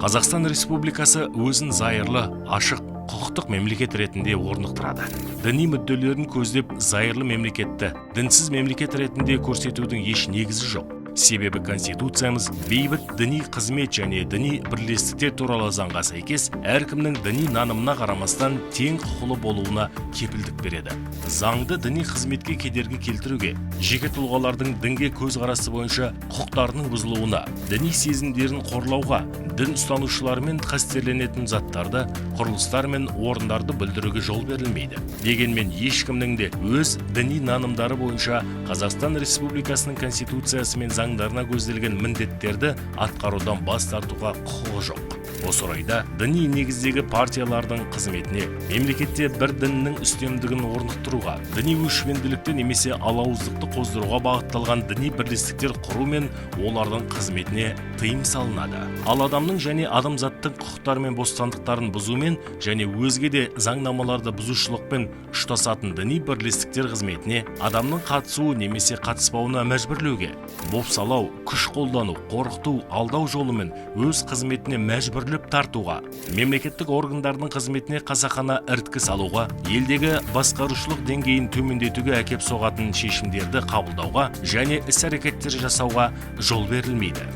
Қазақстан Республикасы өзін зайырлы, ашық құқықтық мемлекет ретінде орнықтырады. Діни мүдделерін көздеп, зайырлы мемлекетті дінсіз мемлекет ретінде көрсетудің еш негізі жоқ. Себебі Конституциямыз, бейбіт діни қызмет және діни бірлестіктер туралы заңға сәйкес, әркімнің діни нанымына қарамастан тең құқылы болуына кепілдік береді. Заңды діни қызметке кедергі келтіруге, жеке тұлғалардың дінге көзқарасы бойынша құқықтарының бұзылуына, діни сезімдерін қорлауға, дін ұстанушыларымен қастерленетін заттарды, құрылыстар мен орындарды бүлдіруге жол берілмейді. Дегенмен ешкімнің де өз діни нанымдары бойынша Қазақстан Республикасының Конституциясы мен заңдарына көзделген міндеттерді атқарудан бас тартуға құқығы жоқ. Осы орайда діни негіздегі партиялардың қызметіне, мемлекетте бір діннің үстемдігін орнықтыруға, діни өшпенділікті немесе алауыздықты қоздыруға бағытталған діни бірлестіктер құру мен олардың қызметіне тыйым салынады. Ал адамның және адамзаттың құқықтары мен бостандықтарын бұзумен және өзге де заңнамаларды бұзушылықпен ұштасатын діни бірлестіктер қызметіне адамның қатысуы немесе қатыспауына мәжбүрлеуге, бопсалау, күш қолдану, қорқыту, алдау жолымен өз қызметіне мәжбүрлеп тартуға, мемлекеттік органдардың қызметіне қасақана іріткі салуға, елдегі басқарушылық деңгейін төмендетуге әкеп соғатын шешімдерді қабылдауға және іс әрекеттер жасауға жол берілмейді.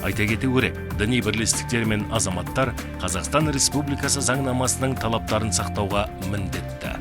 Айта кету керек, діни бірлестіктер мен азаматтар Қазақстан Республикасы заңнамасының талаптарын сақтауға міндетті.